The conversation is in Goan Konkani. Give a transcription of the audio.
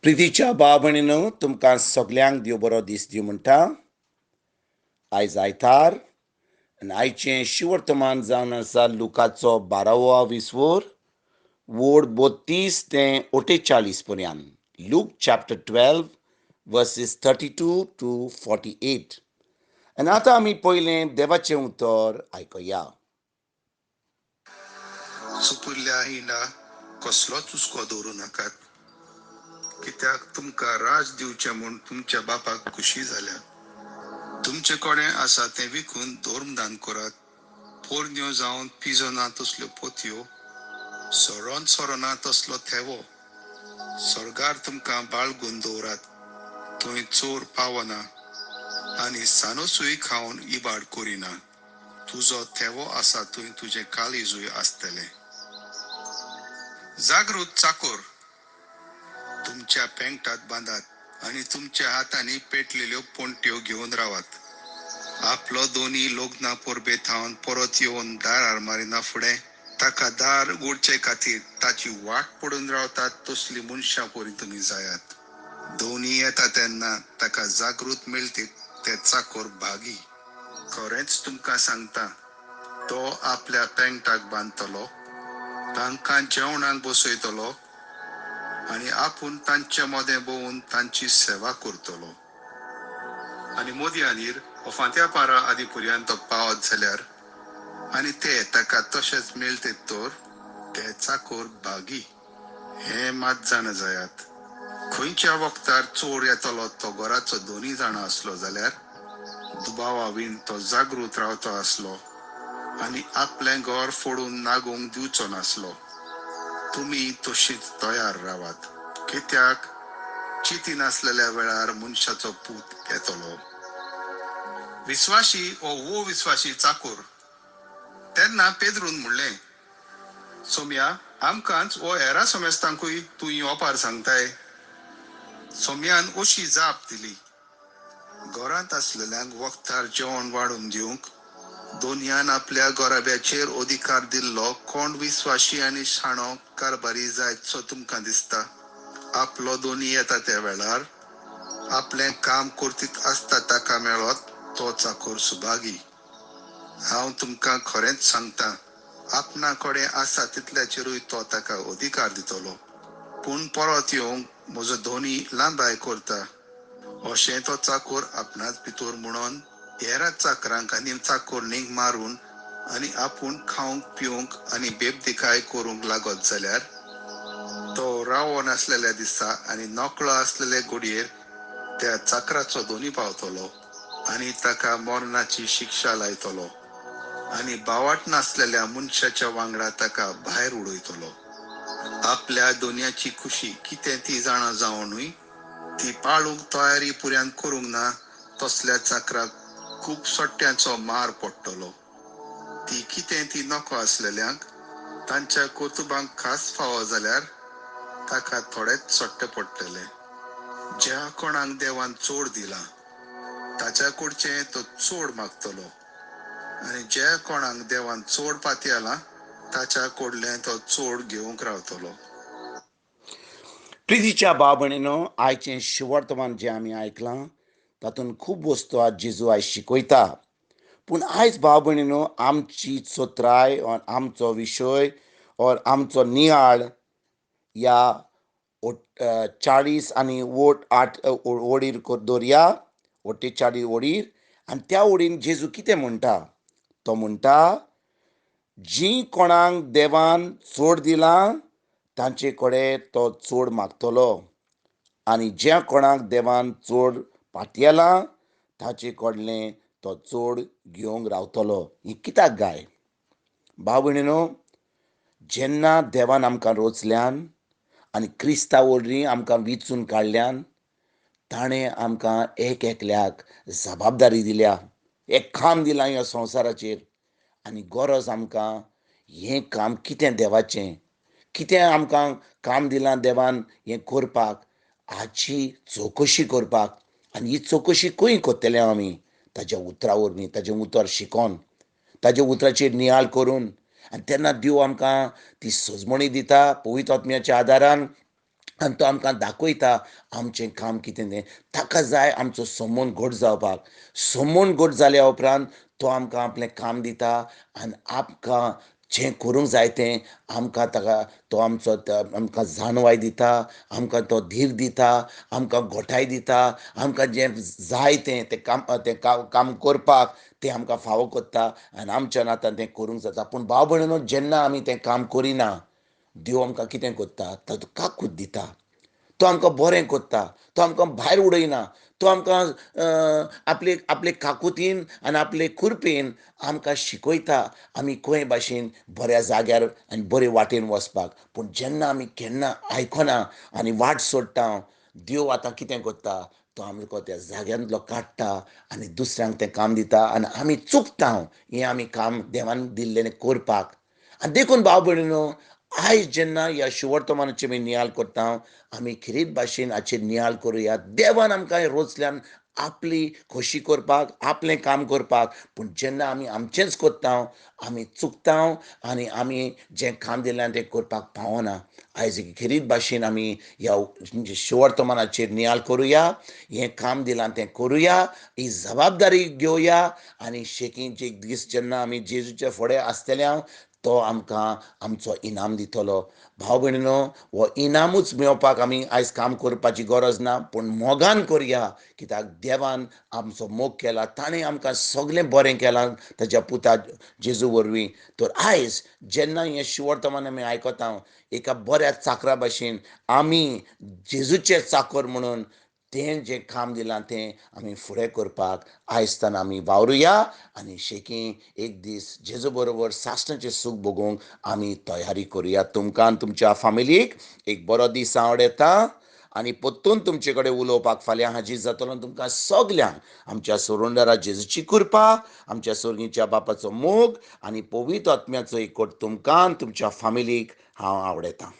प्रितीच्या भाव भयणीनो, तुमकां सगल्यांक देव बरो दीस दिवं म्हणटा. आयज आयतार आनी आयचें शिवर्तमान जावन आसा लुकाचो 12वो विस्वोर वोड 32 ते 48 पर्यंत. Luke chapter 12 verses 32 to 48. आनी आतां आमी पयलें देवाचें उतर आयकुया. सुपुल्ल्या हिंडा कसलोच हुस्को दवरूं नाकात, कित्याक तुमकां राज दिवचें म्हूण तुमच्या बापाक खुशी जाल्या. तुमचे कडेन आसा तें विकून धर्मदान करात. पोरण्यो जावन पिजना तसल्यो पोतयो, सरोन सरना तसलो थेवो स्वर्गार तुमकां बाळगून दवरात. थंय चोर पावना आनी सानोसूय खावन इबाड करिना. तुजो थेवो आसा थंय तुजें काळीजूय आसतलें. जागृत चाकोर तुमच्या पेंगटात बांदात आनी तुमच्या हातांनी पेटलेल्यो पोंट्यो घेवन रावात. आपलो दोनी लग्ना परबे थावन परत येवन दारार मारिना फुडें ताका दार उगडचे खातीर ताची वाट पडून रावतात तसली मनशां परी तुमी जायात. दोनी येता तेन्ना ताका जागृत मेळटीत ते चाकोर भागी. खरेंच तुमकां सांगता, तो आपल्या पेंगटाक बांदतलो, तांकां जेवणाक बसयतलो आनी आपूण तांचे मदें भोंवून तांची सेवा करतलो. आनी मोदयानीर हो फांत्या पारा आदी पर्यंत तो पावत जाल्यार आनी ते ताका तशेंच मेळटीत तर ते चाकोर भागी. हें मात जाणा जायात, खंयच्या वखदार चोर येतलो तो घराचो दोनी जाणा आसलो जाल्यार दुबावा वीण तो जागृत रावतो आसलो आनी आपलें घर फोडून नागूंक दिवचो नासलो. तुमी तशीच तयार रावात, कित्याक चिती नासलेल्या वेळार मनशाचो पूत येतलो. विस्वाशी वो विस्वाशी चाकोर. तेन्ना पेद्रून म्हणलें, सोम्या, आमकांच वो हेरा समेस्तांकूय तूं ही ओपार सांगताय. सोम्यान अशी जाप दिली, घरांत आसलेल्यांक वखदार जेवण वाडून दिवंक दोनयान आपल्या गोराब्याचेर अधिकार दिल्लो कोण विस्वाशी आनी शाणो कारभारी जायतसो तुमकां दिसता? आपलो दोनी येता त्या वेळार आपलें काम करतीत आसता ताका मेळत तो चाकोर सुभागी. हांव तुमकां खरेंच सांगता, आपणा कडेन आसा तितल्याचेरूय तो ताका अधिकार दितलो. पूण परत येवंक म्हजो दोनी लांबाय करता अशें तो चाकोर आपणाच भितर म्हणून हेरा चाकरांक आनी चाकोरणीक मारून आनी आपूण खावंक पिवंक आनी बेबदिकाय करूंक लागत जाल्यार तो रावो नासलेल्या दिसा आनी नकळो आसलेले घडयेर त्या चाकराचो दोनी पावतलो आनी ताका मरणाची शिक्षा लायतलो आनी बावाट नासलेल्या मनशाच्या वांगडा ताका भायर उडयतलो. आपल्या दोनयाची खुशी कितें ती जाणा जावनूय ती पाळूंक तयारी पुऱ्यान करूंक ना तसल्या चाकराक खूब सट्ट्यांचो मार पडटलो. ती कितें ती नको आसलेल्यांक तांच्या कर्तुबांक खास फावो जाल्यार ताका थोडेच सट्टे पडटले. ज्या कोणाक देवान चोड दिला ताच्या कडचें तो चोड मागतलो आनी ज्या कोणाक देवान चोड पातयेला ताच्या कडलें तो चोड घेवंक रावतलो. प्रितीच्या भाव भयणीनो, आयचें शिवर्तमान जें आमी आयकलां तातूंत खूब वस्तू आज जेजू आयज शिकयता. पूण आयज भाव भयणीनो, आमची चत्राय ऑर आमचो विशय ऑर आमचो नियाळ ह्या 40 आनी 8 ओडीर दवरया, 48 ओडीर. आनी त्या ओडीन जेजू कितें म्हणटा? तो म्हणटा, जी कोणाक देवान चोड दिलां तांचे कडेन तो चोड मागतलो आनी ज्या कोणाक देवान चोड पातयेलां ताचे कडलें तो चोड घेवंक रावतलो. ही कित्याक गाय? भाव भयणीनो, जेन्ना देवान आमकां रोचल्यान आनी क्रिस्ता वरवीं आमकां विचून काडल्यान ताणें आमकां एक एकल्याक जबाबदारी दिल्या, एक काम दिलां ह्या संवसाराचेर. आनी गरज आमकां हें काम कितें देवाचें, कितें आमकां काम दिलां देवान हें करपाक, हाची चवकशी करपाक. आनी ही चवकशी खंय करतले आमी? ताच्या उतरा वरवीं, ताचें उतर शिकोन, ताच्या उतराचेर नियाळ करून. आनी तेन्ना देव आमकां ती सजमणी दिता पवित्र आत्म्याच्या आदारान. आनी तो आमकां दाखयता आमचें काम कितें तें. ताका जाय आमचो संबंद घट जावपाक. संबंद घट जाल्या उपरांत तो आमकां आपलें काम दिता आनी आमकां जें करूंक जाय तें आमकां ताका तो आमचो आमकां जाणवाय दिता, आमकां तो धीर दिता, आमकां घटाय दिता, आमकां जें जाय तें तें काम तें काम करपाक तें आमकां फावो करता आनी आमच्या नातान तें करूंक जाता. पूण भाव भयणीनो, जेन्ना आमी तें काम करिना, देव आमकां कितें करता, तो काकूत दिता, तो आमकां बरें करता, तो आमकां भायर उडयना, तो आमकां आपले आपले काकुतीन आनी आपले कृपेन आमकां शिकयता आमी खंय भाशेन बऱ्या जाग्यार आनी बरे वाटेन वचपाक. पूण जेन्ना आमी केन्ना आयकना आनी वाट सोडटा, देव आतां कितें करता, तो आमकां त्या जाग्यांतलो काडटा आनी दुसऱ्यांक तें काम दिता आनी आमी चुकता हें आमी काम देवान दिल्लें करपाक. आनी देखून भाव भयणीनो, आयज जेन्ना ह्या शुवर्तमानाचे आमी नियाळ करता, आमी खेरीत भाशेन हाचेर नियाळ करुया. देवान आमकां रोजल्यान आपली खोशी करपाक, आपलें काम करपाक. पूण जेन्ना आमी आमचेंच करता, आमी चुकता आनी आमी जें काम दिलां तें करपाक पावना. आयज खेरीत भाशेन आमी ह्या शुवर्तमानाचेर नियाळ करुया, हें काम दिलां तें करुया, ही जबाबदारी घेवया आनी शेकीं एक दीस जेन्ना आमी जेजूच्या फुडें आसतले हांव, तो आमकां आमचो इनाम दितलो. भाव भयणीनो, हो इनामूच मेळोवपाक आमी आयज काम करपाची गरज ना, पूण मोगान करया, कित्याक देवान आमचो मोग केला, ताणें आमकां सगळें बरें केलां ताच्या पुता जेजू वरवीं. तर आयज जेन्ना हें शुवर्तमान आमी आयकता, एका बऱ्या चाकरा भाशेन आमी जेजूचे चाकर म्हणून तें जें काम दिलां तें आमी फुडें करपाक आयजताना आमी वावरुया आनी शेकीं एक दीस जेजू बरोबर सासणाचें सूख भोगूंक आमी तयारी करुया. तुमकां आनी तुमच्या फामिलीक एक बरो दीस आवडटा आनी परतून तुमचे कडेन उलोवपाक फाल्यां हाजीर जातलो. तुमकां सगल्यांक आमच्या सोरोंडरा जेजूची कृपा, आमच्या सोर्गीच्या बापाचो मोग आनी पवित्र आत्म्याचो एकवट तुमकां आनी तुमच्या फामिलीक हांव आवडटा.